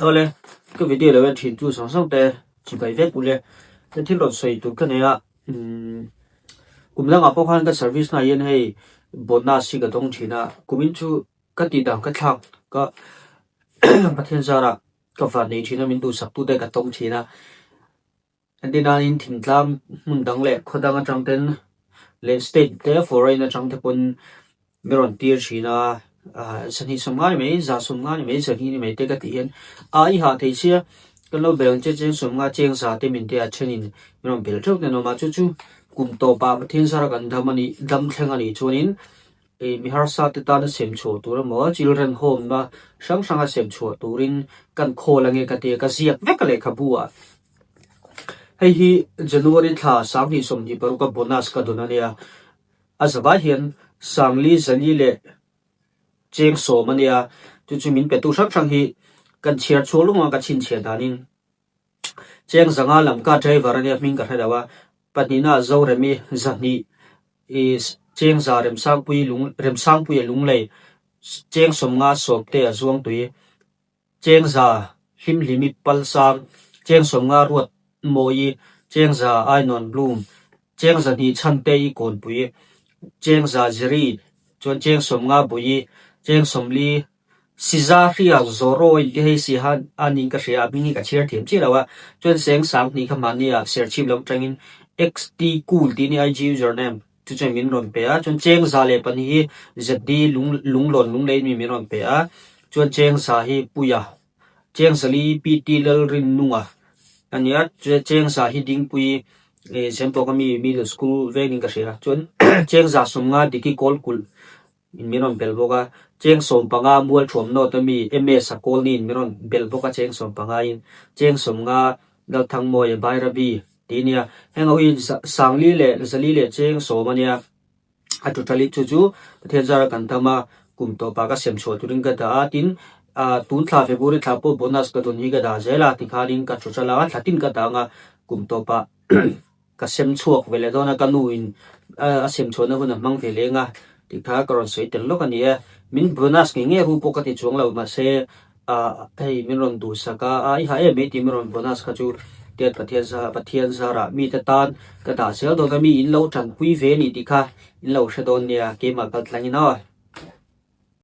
Awle, ka video lo en thin tu zawng zawng te chibai vek ule. Hei thil rawn sawi tur ka nei a, umm kum dangah pawh khan ka service na hian hei bonus hi ka dawng thin a, kumin chu ka tih dan ka thlak ka Pathian zarah ka van nei thin a, min duhsak tu te ka tawng thin a. Entinain thingtlang hmun dang leh khaw dang atang ten leh state te foreign atang te pawn min rawn tir thin a, sahnih sawmnga ni mai, za sawmnga ni mai, sahnih ni mai te ka tih hian a i hah thei sia kan lo bel ang che cheng sawmnga cheng za te min te a thenin min rawn bel theuh ten a awm a, chu chu kum tawpah Pathian zara kan dam a nih dam thleng a nih chuanin Ih mi harsa te tana sem chhuah tur emaw children home na hrang hranga sem chhuah turin kan khawl ange ka tia ka ziak vek a lehkhabu ah. Hei hi January thla sanghnih 26 a bonus ka dawn ania. A zavai hian sangli zali leh cheng sawm ania chu chu min petu hrang hrang hi kan chhiar chhuak lung a ka chhinchhiah danin. Cheng zanga lam ka driver ania hming ka hre lo a, pahnihna Zoremi zahnih i Cheng za Remsangpui lung Remsangpuia lunglei Cheng sawmnga sawmte a zuang tui Cheng za Hlimhlimi Palsang Cheng sawmnga Ruat Mawi Cheng za Ainawn Bloom Cheng zahnih Chhante i Kawnpui Cheng za Jerry chuan Cheng sawmnga Bui Cheng sawmli Siza hria Zorro in ti hei si ha a niin ka hria a hming hi ka chhiar thiam chiah lo a, chuan seng sang hnih kha mahni ah serchhip lam atangin XT cool tih ni IG username chu chuan min rawn pe a, chuan cheng za leh pahnih hi ZD lung lunglawn lunglei mi min rawn pe a, chuan cheng za hi Puia cheng zali PT Lalrinnunga a nia, cheng za hi Dingpui ih Zempawka mi middle school vengin ka hria, chuan cheng za sawmnga Diki Kawlkulh In min rawn belh bawk a, cheng 15 mual thuam nawt a mi MS a Kawlni in min rawn belh bawk a cheng 15 in cheng 50 Lalthangmawia Bairabi tih a nia. Heng ho hi sangli leh zali leh cheng sawm a nia. A total hi chu chu Pathian zara kan dam a, kum tawpah ka sem chhuah turin ka dah a, tin tun thla February thla pawh bonus ka dawn hi ka dah zel a, tikhanin ka total a, thla tin ka dah ang a, kum tawpah Ka sem chhuak ve leh dawn a, ka nu in a sem chhuahna hun a hmang ve leng a tih kha ka rawn sawi tel lawk a ni e. Min bonus ngei ngei ru pawh ka ti chuang lo mahse hei min rawn duhsak a, a i ha em mai tih min rawn bonus kha chu tiat Pathian za Pathian zarah mite tan ka dah zel dawn a, mi in lo tanpui ve a ni tih kha in lo hre dawn nia keimah kal tlangin aw.